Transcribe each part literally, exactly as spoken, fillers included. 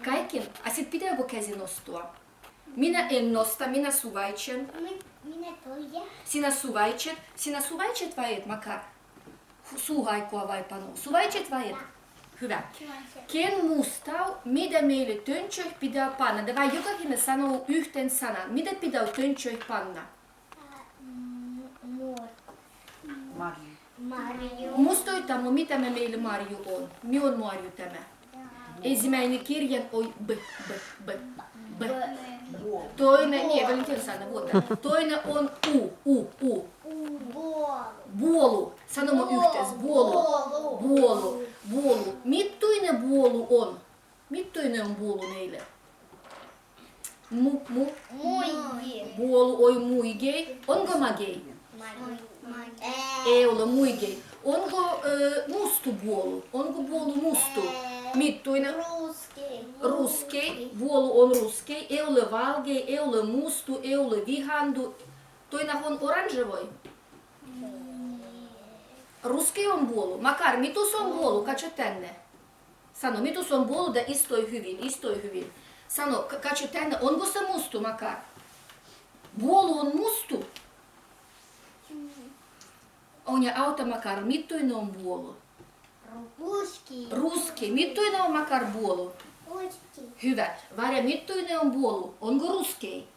Kaikin, a sii pitää bo kesin nostua. Minä en nosta, minä suvaitsen. Minä, minä toija. Sinä suvaitset, sinä suvaitset vai et, Makar? Su-, suuhaikkua vai panu. Suvaitset vai et? Hyvä. Suvaitsen. Ken muittá, mida meille Tönnčojit pidävät panna? Davai, jokainen sanoo ühtän sanan. Mida pidävät Tönnčojit panna? Ää, m-, muor-, marju. Marju. Muistatteko, mii tämä meille marju on? Mii on marju tämä? Ensimmäinen kirjain on b, b, b, b. Toinen, niin, Valentina sanoo, vuotta. Toinen on u, u, u. Buolu. Buolu. Sanomme yhdessä. Buolu. Buolu. Buolu. Buolu. Mittuinen buolu on? Mittuinen on buolu meille? Mu, mu. Muigi. Buolu on muigi. Onko magei? Magei. Ei ole muigi. Onko, ö, mustu buolu? Onko buolu mustu? Mittuinen? Ruskei. Ruskei. Buolu on ruskei. Ei ole valgei, ei ole mustu, ei ole vihandu. Toinen on oranževoi. Ruskei on buolu. Makar, mitus on buolu? Katso tänne. Sano, mitus on buolu, da istui hyvin, istui hyvin. Sano, ka-, katso tänne, onko se mustu, Makar? Buolu on mustu. Onja, auta Makar, mittuinen on buolu? Ruskei. Ruskei. Mittuinen on, Makar, buolu? Ruskei. Hyvä. Varja, mittuinen on buolu? Onko ruskei?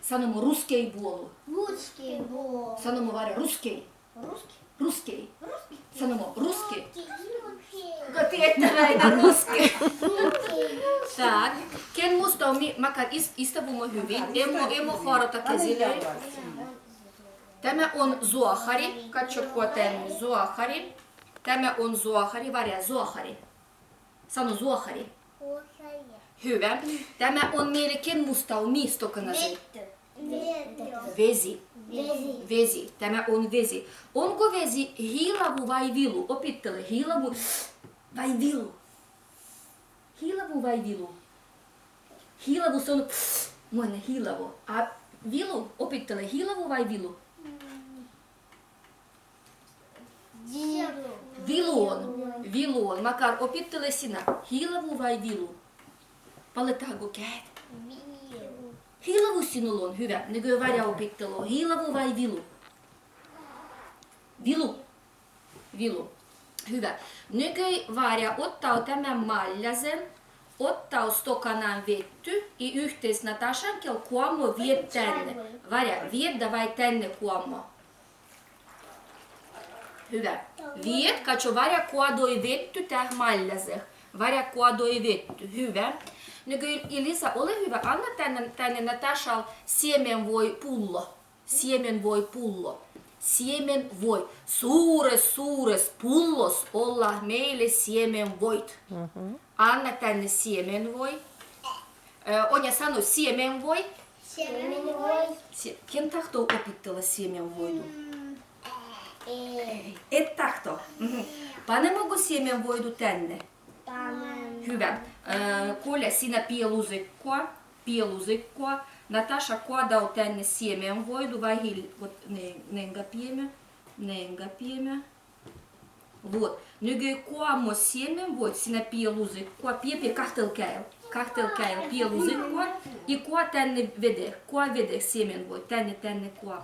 Sanomme ruskei buolu. Ruskei buolu. Sanomme varja ruskei. Ruskei. Ruskei. Ruskei. Sanomme ruskei. Ruskei. Ka te et väidä ruskei. Ruskei. Tak. Ken muistaa, mi-, Makar, is-, istavumme hyvin. Emo, emo horota kesii. Tämä on zuohari. Katso kua tänne, zuohari. Tämä on zuohari, varja zuohari. Sano zuohari. Zuohari. Hyvä. Tämä on meille, ken muistaa, mii stokanazi? Vettu. Vettu. Vesi. Vesi. Vesi. Tämä on vesi. Onko vesi hiilavu vai vilu? Opittele, hiilavu vai vilu? Hiilavu vai vilu? Hiilavu, se on, muinne hiilavu. A vilu, opittele, hiilavu vai vilu? Mm. Vilu. Vilu on. Vilu on. Makar, opittele sinä. Hiilavu vai vilu? Palettahko kädet? Vilu. Hiilavu sinulla on, hyvä. Nykyään varja opitteloo. Hiilavu vai vilu? Vilu. Vilu. Hyvä. Nykyään varja ottao tämän maljasen, ottao stokanan vetty, i ühters Natašan kiel kuommao viet tänne. Varja, viet davai tänne kuommao. Hyvä. Viet, katso, varja kuadoi vetty tää maljaseh. Varja kuadoi vetty. Hyvä. Nykyään, Elisa, ole hyvä, anna tänne, tänne Natašal siemenvoi pullo. Siemenvoi pullo. Siemenvoi. Suures, suures pullos ollah meille siemenvoit. Mhm. Anna tänne siemenvoi. Ö, Onja, sano siemenvoi. Siemenvoi. Sie-, ken tahtoo opittella siemenvoidu? Mm, ei. Ei, et tahto. Mhm. Panemmeko siemenvoidu tänne? Panen. Hyvä. Ö, Kolja, sinä pieluzikkua, pieluzikkua. Nataša, kuadao tänne siemenvoidu vai hil-, vot, ne-, nenga piemä, nenga piemä. Vot. Nykyään kuommao siemenvoit, sinä pieluzikkua, pie, pie, kahtel käel, kahtel käel pieluzikkua, i kua tänne vedeh, kua vedeh siemenvoit, tänne, tänne kua.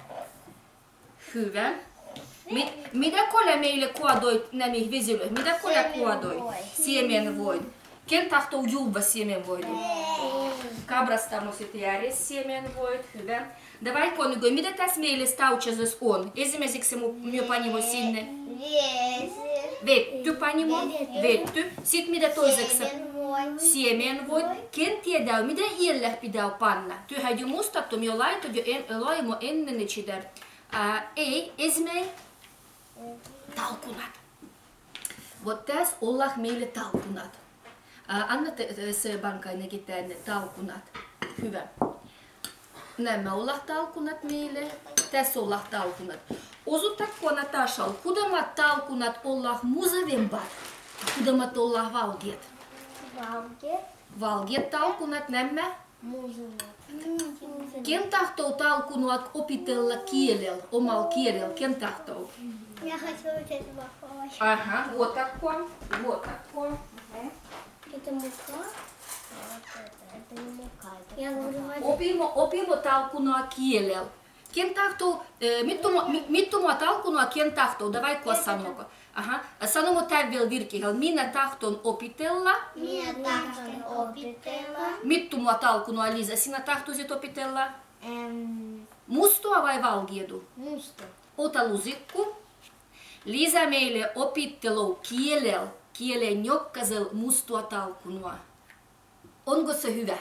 Hyvä. Mi-, mida Kolja meille kuadoi, nämä vesilöi, mida Kolja kuadoi? Siemenvoit. Ken tahtoo juvva siemenvoidu? Kabrastamo site jare siemenvoit, hyvä. Davai, Konigoj, mida tääs meille staukčazas on? Ensimäiseksi mu-, mi panimo sinne. Vesi. Vetty panimo. Vetty. Vetty. Sit mida toiseksi? Siemenvoi. Siemenvoi. Ken tietää, mida iälläh pitää panna? Tyhjä ju mustattu, mi laitoimme jo en-, loimme ennen čitää. Ää, ei, ensimäi-, talkkunat. Vot tääs ollah meille talkkunat. Ää, anna te, te, se bankai neki tänne talkkunat. Hyvä. Nämä ollah talkkunat meille. Tääs ollah talkkunat. Osuttatkot Natašal, hurmat talkkunat ollah muzavembat, hurmat ollah valgeat? Valgeat. Valgeat talkkunat nämä. Ken tahtoo talkkunat opitella kielel, omal kielel, ken tahtoo? Я хочу учить плохого. Aha, vuotatkua, vuotatkua. Mhm. Это мука. Опимо, опимо талкуноа киелел. Кен тахтов, э, миттумоа, ми-, миттумоа талкуноа кен тахтов, давай куа саноме. Аха. А саноме тайввел виркигел. Мина тахтон опителла. Мина тахтон опителла. Миттумоа талкуноа, Лиза, сина тахтозит опителла. Мустуа вай валгеду? Мустуа. Ота лузикку. Лиза мейле опителлов киелел, киелен нёкказел мустуа талкуноа. Онго сё хюве?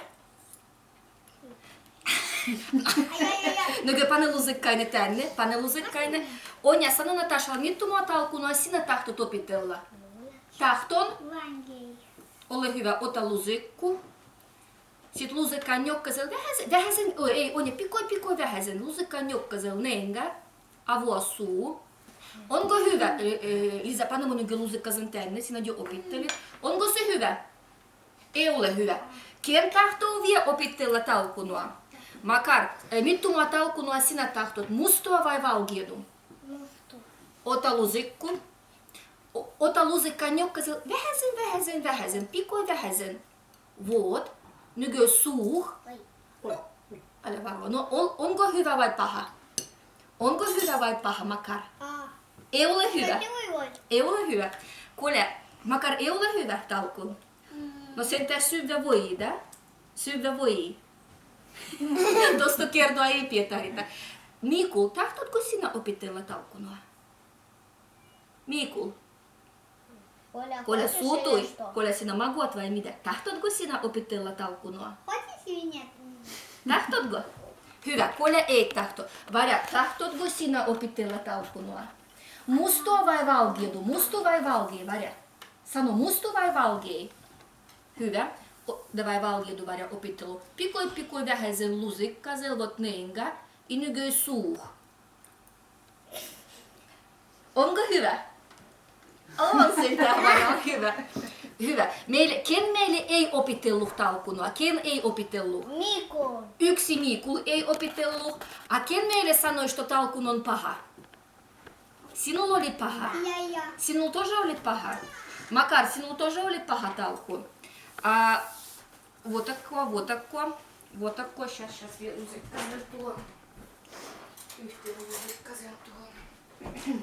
Нуге, пане лузиккайне тэнне, пане лузиккайне. Оня, сано Наташал, миттумоа талкуноа сина тахтот опителла? Тахтон? Валгей. Оле хюве, ота лузикку. Сит лузиккан нёкказел веһезен, веһезен, ой, эй, оня, пикой, пикой веһезен, лузиккан нёкказел ненга, а вуа суу. Онго хюве, э, э, Лиза, пане нуге лузикказен тэнне, сина дьо опителлит. Онго сё хюве? Эй, оле хюве. Кен тахтов вие опителла талкуноа? Макар, э, миттумоа талкуноа сина тахтот, мустуа вай валгеду? Мустуа. Ота лузикку. О-, ота лузиккан нёкказел веһезен, веһезен, веһезен, пикой веһезен. Вот. Нуге суух. Ой. Аля варва. Но он, онго хюве вай паха? Онго хюве вай паха, Макар? А. Эй, оле хюве. Эй, оле хюве. Коля, Макар, эй, оле хюве талкун? Но сэнтэ сувве вой, да? Сувве вой. Досто кердуа эй петарита. Микул, тахтатго сина опителла талкуноа? Микул. Коля, Коля, хочешь сутуй или что? Коля, сина магуат вай мида. Тахтатго сина опителла талкуноа? Хочешь или нет? Тахтатго? Хюве, Коля эй тахто. Варя, тахтатго сина опителла талкуноа? Мустуа вай валгеду, мустуа вай валгей, Варя. Сано, мустуа вай валгей. Хюве. О, давай валгеду, Варя, опителлов. Пикой, пикой веһезен лузикказел, вот ненга, и нуге суух. Онго хюве? О, сэнтэ варя хюве. Хюве. Мейле, кен мейле эй опителлух талкуноа? Кен эй опителлух? Микул. Юкси Микул эй опителлух. А кен мейле саной, што талкун он паха? Синул олит паха? Я, я. Синул тоже олит паха? Макар, синул тоже олит паха талкун? А, вот такое, вот такое, вот такое. Щас, щас, я лузикказел туа. Юхтэ, лузикказел туа.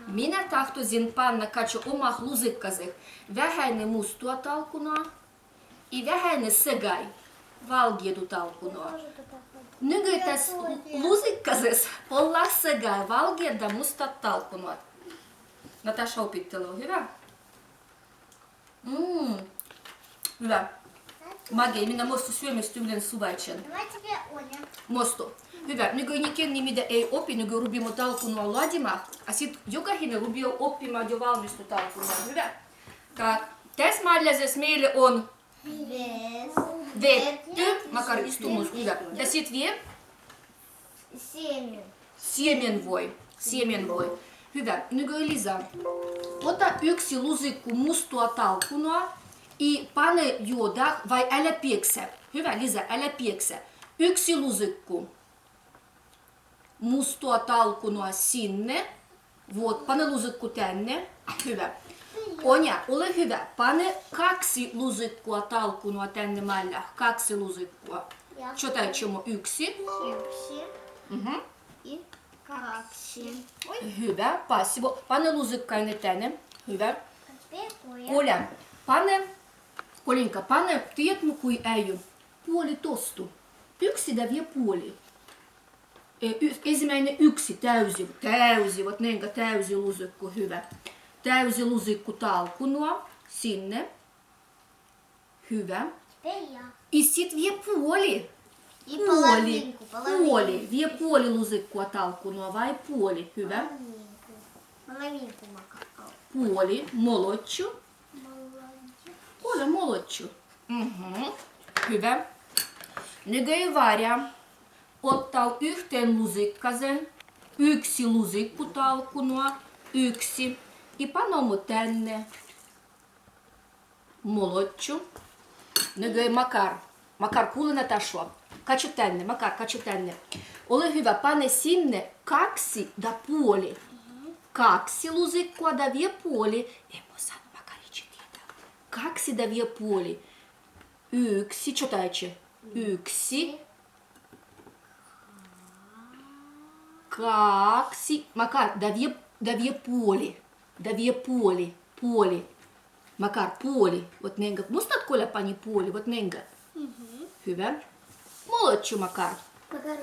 Мина тахтозин, панна, качо омах лузикказех веһäни мустуа талкуноа и веһäни сэгай, валгеду талкуноа. Нугайтас лузикказес оллас сэгай, валгеда мустат талкуноат. Наташа опиттала, хюве? М. Хюве. Магей, мина мосту сюемис тюлен сувайчен. Давай тебе, Оля. Мосту. Хюве, нугай никен ни мида эй опи, нугай рубимо талкуноа ладимах, а сит ёгагинэ рубиё оппима дьовалмисту талкуноа. Хюве. Так, тас маллязес мейле он. Вес. Веттю, Макар, истумус, хюве. Да сит вие? Семен. Семен вой. Семен вой. Хюве, нугай, Лиза. Ота юкси лузикку мустуа талкуноа и пане йодах вай аля пексе. Хюве, Лиза, аля пексе. Юкси лузикку мустуа талкуноа синне. Вот, пане лузикку тэнне. Хюве. Оня, олэ хюве, пане какси лузиккуа талкуноа тэнне маллях. Какси лузиккуа. Чотай чому юкси. Юкси. Мгм. И какси. Ой. Хюве, пасибо. Пане лузиккайне тэнне. Хюве. Коля, пане, Коленька, пане, тиедме куй эйю. Пуоли тосту. Юкси да вие пуоли. Э, ю-, эзимайне юкси, тайзи, тайзи, вот ненга тайзи лузикку, хюве. Тайзи лузикку талкуноа синне. Хюве. Теперь я. И сит вие пуоли. И пуоли, половинку, половинку. Пуоли. Вие пуоли лузиккуа талкуноа вай, пуоли, хюве. Половинку. Половинку, Макар. Пуоли, молодчу. Молодец. Коля, молодчу. Мгм. Хюве. Нугай Варя. Оттал юхтэн лузикказен, юкси лузикку талкуноа, юкси. И панаме тэнне. Молодчу. Нугай Макар. Макар, кули Наташу. Качу тэнне, Макар, качу тэнне. Олэ хюве, пане синне какси да пуоли. Какси лузиккуа да вие пуоли. Э, мосан Макаричи тиеда. Какси да вие пуоли. Yksi, читайте. Yksi. Kaksi. Makar, да вє, да вє полі. Да вє полі. Полі. Makar, полі. Вот ниингä. Мустат, Коля, пані полі? Вот ниингä. Мгм. Hyvä. Молодчы, Makar. Makar.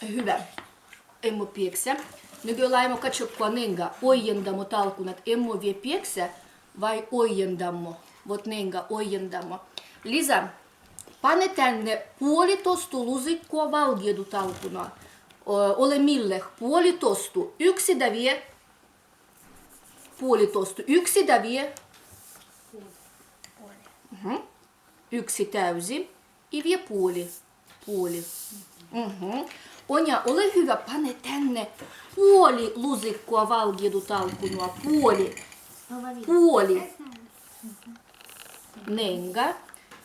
Hyvä. Emme piekse. Nykyään laimo kačokkua ниингä. Ojentamme talkkunat. Emme vie piekse, vai ojentamme. Вот ниингä, ojentamme. Лиза, pane tännä puolitoista lusikkua valggedu talkkunaa. Ö, ole milleg, puolitoista. Yksi, да вє. Puolitoista. Yksi, да вє. Mhm. Yksi täysi. И вє полі. Полі. Mhm. Оня, ole hyvä, pane tännä puoli lusikkua valggedu talkkunaa. Puoli. Puoli. Ниингä.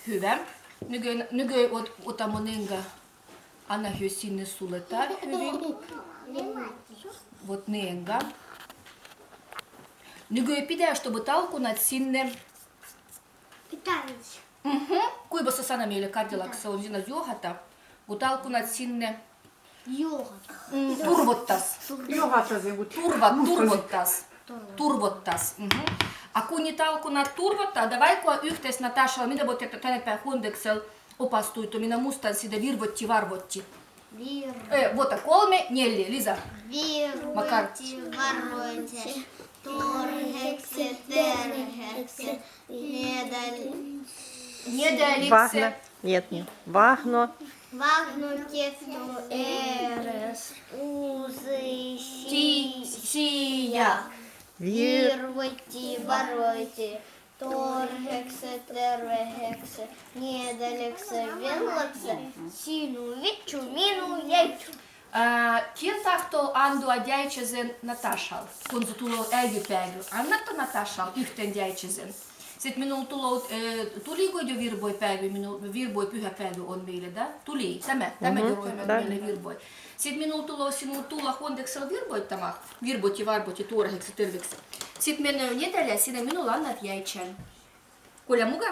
Hyvä. Nykyään, nykyään ot-, otamo ниингä. Anna hyö sinne sulle tää hyvin. Вот ниингä. Nykyään pitää, чтобы talkkunat sinne. Питались. Mhm. Kuinka se sana meille Kadilakissa on, sinä johata. Kun talkkunat sinne. Johata. Mm, turvottas. Johata se, mut turva-, turvottas. Turvottas. Mhm. A kun ne talkkunat turvottaa, давай-ko ühtes Natašalla, mida bo teette tännepää Hondeksel opastuidda, minä mustan sidä virvoitti, varvoitti. Vir- Ö, vuotta kolme, neljä, Lisa. Makar. Virvoitti, varvoitti, torheksi, terheksi, nedal-, nedalikse. Vahno, нет, нет. Vahno. Vahno kettu eres, uzi si-, sija. Vir- Virvoitti, varvoitti. Torheksi, terveheksi, nedalikse, villakse, sinu vittu, minu jäittu. Ää, ken tahtoo antaa djäidjäsen Natašal, kun se tuloo äijypäägu? Annatte Natašal ühtän djäidjäsen? Sitten minul tuloo, ää, tuliiko jo virboi päägu, minul virboi pyhä päägu on meille, da? Tuli, tämä, tämä jo roimat meille virboi. Sitten minul tuloo sinul tulla Hondeksel virboittama. Virboitti, varboitti, torheksi, terveksi. Sitten menee nedelja, sinä minul annat djäidjän. Kolja muka?